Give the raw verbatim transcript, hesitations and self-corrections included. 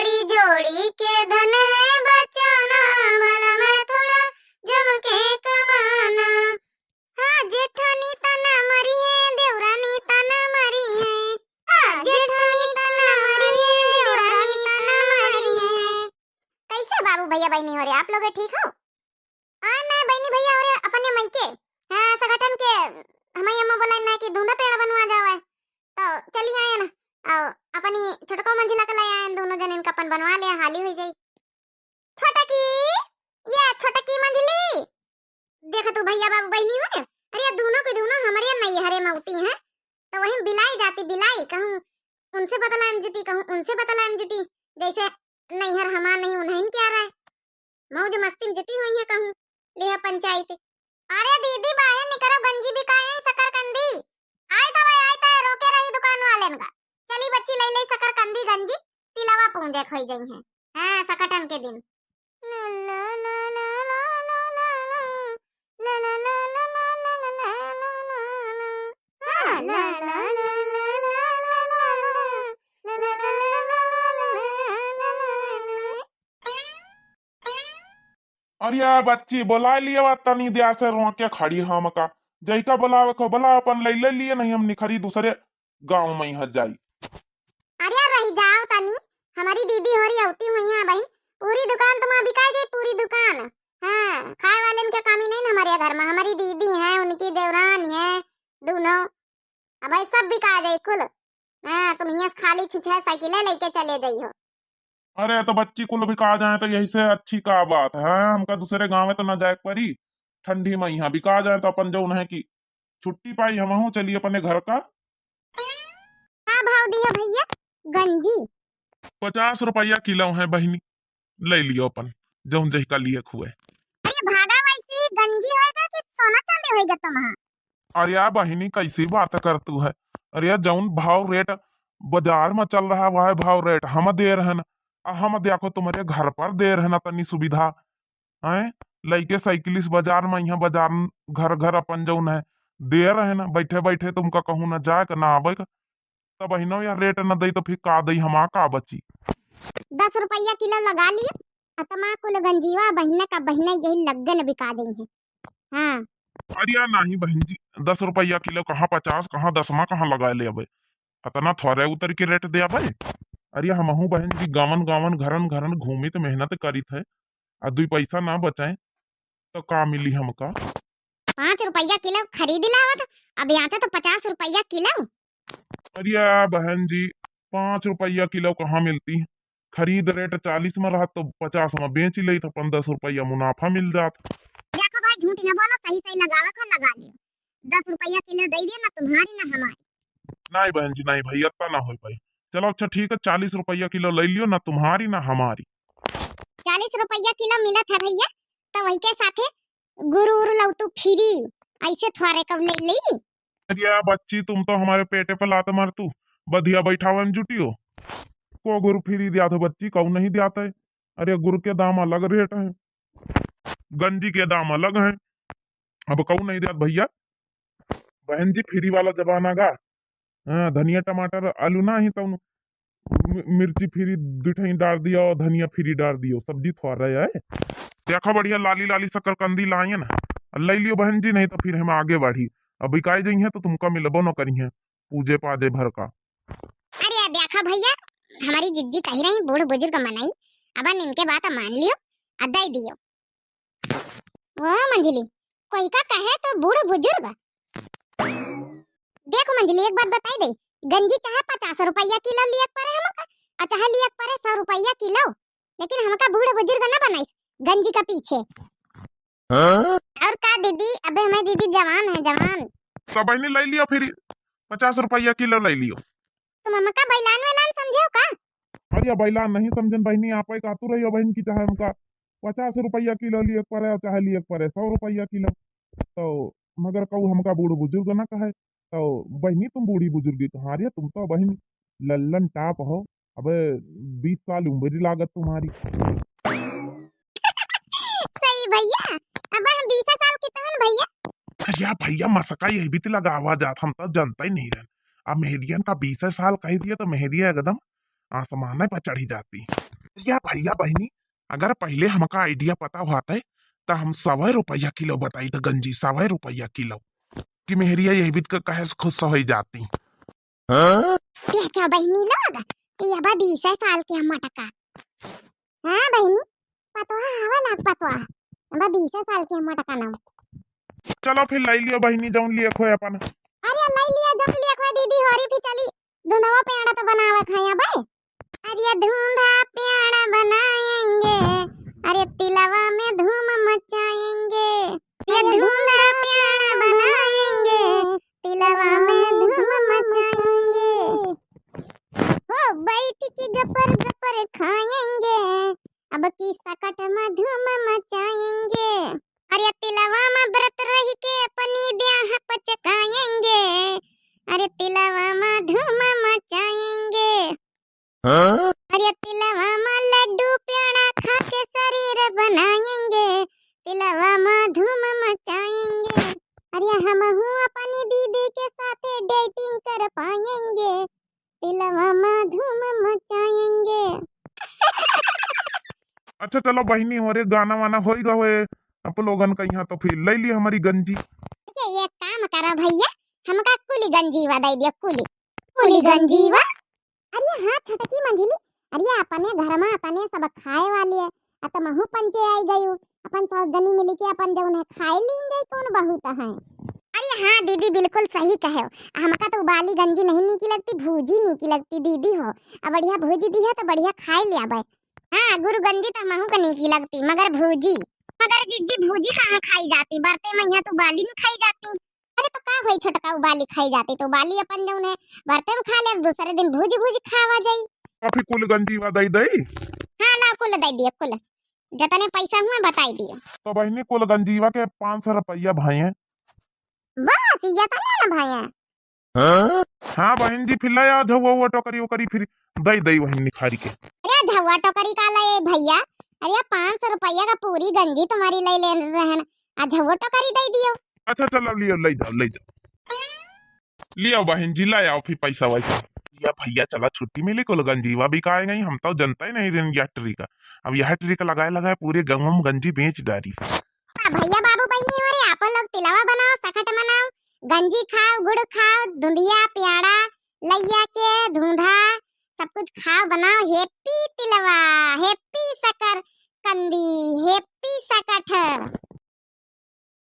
जोड़ी के धन है बचाना, बलम थोड़ा जम के कमाना। हाँ, जेठानी तना मरी है, देवरानी तना मरी है। हाँ, जेठानी तना मरी है, देवरानी तना मरी है। कैसे बाबू, भैया, बहिनी हो रे, आप लोग ठीक हो? आ, ना बहिनी भैया, अउर अपने मइके, हाँ, सगठन के हमई अम्मा बोलाइन ना कि दूना पेड़ा बनवा जावे, तो चली आएन, अउ अपनी छोटको मंझिला के लै आएन, दूनो जनिन का अपन बनवा ले, हाली हुई जाई। छोटकी, ये छोटकी मंझिली, देख तू भैया बाबू बहिनी हो रे, अरे ये दूनो के दूनो हमरे नैहरे में अउती हैं, तो वही बिलाई जाती बिलाई, कहूँ उनसे बतलाए में जुटी, कहूँ उनसे बतलाए में जुटी, जैसे नैहर हमार नहीं उन्हें क्या रहे। मौज मस्ती में जुटी हुई है कहूँ, ले पंचायत। अरे दीदी, बाहर निकरो, गंजी बिकाए, शकरकंदी। आय तवे, आय तवे, रोके रही दुकान वालेन का। चली बच्ची, ले ले शकरकंदी गंजी, तिलवा पूंजे खोई गई है। हाँ, सकटन के दिन। अरे बच्ची, बोलाए लिए बा तनी देर से रोके खड़ी हमका। जैका बोलावे को बोला, अपन ले ले लिए, नहीं हम निखरी दूसरे गाँव में यहाँ जाई। अरे रही जाओ तनी, हमारी दीदी होरी अउती हुई हैं बहिन, पूरी दुकान तुम्हारा बिका जाई, पूरी दुकान। हाँ, खाए वालेन के कमी नहीं ना हमारे घर में, हमारी दीदी हैं, उनकी देवरानी है, दूनो। अब ये सब बिका जाई कुल। हाँ, तुम हियाँ से खाली छुछे साइकिले लेके चले जाइहो। अरे तो बच्ची कुल बिका जाए तो यही से अच्छी का बात है, हमका दूसरे गाँव में तो ना जाए के पड़ी, ठंडी में यहाँ बिका जाए तो अपन जौन है कि छुट्टी पाई, हमहू चली अपने घर का। का भाव दिया भैया गंजी? पचास रुपया किलो है बहिनी, ले लियो अपन जौन जहिका लिए हुए। अरे भागा, वैसी गंजी होएगा कि सोना चांदी होएगा तुम्हारा? अरे या बहिनी, कैसी बात कर तू है? अरे या जौन भाव रेट बाजार में चल रहा, वह भाव रेट हम दे रहे हैं। आ हम देखो तुम्हारे घर पर दे रहे हैं तनी सुविधा, हैं? लइके साइकिल से बाजार में, यहाँ बाजार, घर घर अपन जौन है दे रहे हैं, बैठे बैठे तुमका कहूँ ना जाए के ना आवे के। तब बहिनो यार रेट न दई तो फिर का दई, हमा का बची? दस रुपया किलो लगा लियो, आ तमा कुल गंजीवा बहिने का बहिने यही लग्गे न बिका देंगे। हाँ। अरे यार नहीं बहन जी, दस रुपया किलो कहाँ, पचास कहाँ, दसमा कहाँ लगा ले अबे, अतना थोड़े उतर के रेट दे अबे। अरे हमहू बहन जी गावन गावन घरन घरन घूमित मेहनत करित है, आ दुई पैसा ना बचाए तो का मिली हमका? पाँच रुपया किलो खरीद लावत, अब यहाँ तो पचास रुपया किलो। अरे बहन जी, पाँच रुपया किलो कहाँ मिलती? खरीद रेट चालीस में रहत तो पचास में बेच लेत, अपन दस रुपया मुनाफा मिल जात। देखो भाई, झूठ न बोलो, सही सही लगावे को लगा ले। दस रुपया किलो दे दिया, ना तुम्हारी ना हमारी। नहीं बहन जी, नहीं भाई, इतना ना हो पाई। चलो अच्छा ठीक है, चालीस रुपया किलो ले लियो, ना तुम्हारी ना हमारी। चालीस रुपया किलो मिलत है भैया, तो वही के साथे गुरु उरु लौतू फ्री, ऐसे थोड़े कब ले ली। अरे बच्ची, तुम तो हमारे पेटे पे लात मार तू, बधिया बैठावन जुटियो। को गुरु फ्री दिया था बच्ची, कऊ नहीं दिया था। अरे गुरु के दाम अलग रेट है, गंजी के दाम अलग है, अब कऊ नहीं दिया भैया। बहन जी फ्री वाला जमाना गा, हाँ, धनिया टमाटर आलू ना ही तो मि-, मिर्ची फ्री दुठई डाल दियो, धनिया फ्री डाल दियो, सब्जी थोड़ा है। देखो बढ़िया लाली लाली शकरकंदी लायन, ले लियो बहन जी, नहीं तो फिर हम आगे बढ़ी। अब बिकाई जइहे तो तुमका मिलबो न करिहे पूजे पाजे भर का। अरे देखा भैया, हमारी जिज्जी कही रही बूढ़ बुजुर्ग मनई, अब इनके बात मान लियो, आ दे दियो। वो मंझली, कोई का कहे तो बूढ़ बुजुर्ग। देखो मंझली, एक बात बताई दे, गंजी चाहे पचास रुपया किलो लियक पड़े हमका, और चाहे लियक पड़े सौ रुपया किलो, लेकिन हमका बूढ़ बुजुर्ग ना बनाई गंजी का पीछे। हाँ? और का दीदी, अबे हमारी दीदी जवान है, जवान। तो बहनी ले लियो फिर, पचास रुपया किलो ले लियो। तुम हमका बैलान वैलान समझे हो का? अरे बैलान नहीं समझन बहनी, आप ही कहतू रहियो बहन की चाहे हमका पचास रुपया किलो लियक पड़े और चाहे लियक पड़े सौ रुपया किलो। तो मगर कहू हमका बूढ़ बुजुर्ग ना कहे, तो बहनी तुम बूढ़ी बुजुर्गी कहाँ रही, तुम तो बहन लल्लन टाप हो। अबे बीस साल उम्र ही लागत तुम्हारी। सही भैया, अब हम बीस साल के तहन भैया। अरे भैया मसका यही भी तो लगावा जात, हम तो जनता ही नहीं रहन। अब मेहरियन का बीस साल कह दिया तो मेहरिया एकदम आसमान पर चढ़ी जाती। या भैया बहिनी, अगर पहिले हमका idea पता होतै, त हम सवै रुपया किलो बताइत गंजी, सवै रुपया किलो। कि मेहरिया यही बीत के कहे से खुश होइ जाती। हाँ? यह क्या बहिनी लोग? ये बा बीस साल के हम मटका। हाँ बहिनी, पतवा हवा ना पतवा। बा बीस साल के हम मटका नाम। चलो फिर लै लियो बहिनी जौन लिए खोए अपन। अरे लै लियो जौन लिए खोए दीदी, होरी फिर चली। धुंधवा पेड़ा तो बनावे खाया बे। अरे धुंधा पेड़ा बनाएंगे, अरे तिलवा में धूम मचाएंगे। ये धुंधा पेड़ा बनाएंगे, तिलवा में धूम मचाएंगे। हो बैठ के गपर गपर खाएंगे, अब की सकट में धूम मचाएंगे। अरे तिलवा में व्रत रह के अपनी देह पचकाएंगे, अरे तिलवा में धूम मचाएंगे। हाँ? अरे तिलवा में लड्डू पेड़ा खा के शरीर बनाएंगे, तिलवा में धूम मचाएंगे। अरे हमहू अपनी दीदी के साथे dating कर पाएंगे, तिलवा में धूम मचाएंगे। अच्छा चलो बहिनी, होरे गाना वाना होई गए आप लोगन का यहाँ, तो फिर लै ली हमारी गंजी। अच्छा, एक काम करा भैया, हमका कुली गंजीवा दै दिया, कुली। कुली गंजीवा? अरे हाँ छोटकी मंझली, अरे अपने घर में अपने सब खाए वाली है, आ तुमहू पंचे आई गयू, अपन सास जनी मिली के अपन जौन है खाए लीन जाई, कौन बहुत है। अरे हाँ दीदी, बिल्कुल सही कहे हो। हमका तो उबाली गंजी नहीं नीकी लगती, भूजी नीकी लगती दीदी हो। अब बढ़िया भूजी दी है तो बढ़िया खाए ले आबे। हाँ गुरु गंजी तो हमहू के नीकी लगती, मगर भूजी। मगर जिज्जी भूजी कहाँ खाई जाती, बरते में यहाँ तो उबाली में खाई जाती। अरे तो का होई छोटका, उबाली खाई जाती तो उबाली अपन जौन है बरते में खा ले, दूसरे दिन भूजी भूजी खावा जाई। अभी कुल गंजीवा दै दई। हाँ ला कुल दै दियो, कुल जतने पैसा हुआ बताई दियो। तो बहिनी कुल गंजीवा के पाँच सौ रुपया भये। बस ये तने ना भये। हाँ? हाँ बहिन जी, फिर लै आ झौआ उआ टोकरी ओकरी फिर दै दई वहीं निखारी के। अरे झौआ टोकरी का लै भैया, अरे पाँच सौ रुपया का पूरी गंजी तुम्हारी लै ले रहन, आ झौआ टोकरी दै दियो। अच्छा चलो लियो, लै जाओ, लै जाओ। लियो बहिन जी, लै आओ फिर पैसा वैसा। या भैया चला छुट्टी मिली, कुल गंजीवा बिकाए गई, हम तो जनता ही नहीं रहन यह ट्रिक। अब यह ट्रिक लगाए लगाए पूरे गाँव में गंजी बेच डारी। हाँ, भैया बाबू बहिनी हो रे, आपन लोग तिलवा बनाओ, सकट मनाओ, गंजी खाओ, गुड़ खाओ, धुंधिया, प्याड़ा, लैया के, धुंधा, सब कुछ खाओ, बनाओ। Happy तिलवा, happy सकरकंदी, happy सकट।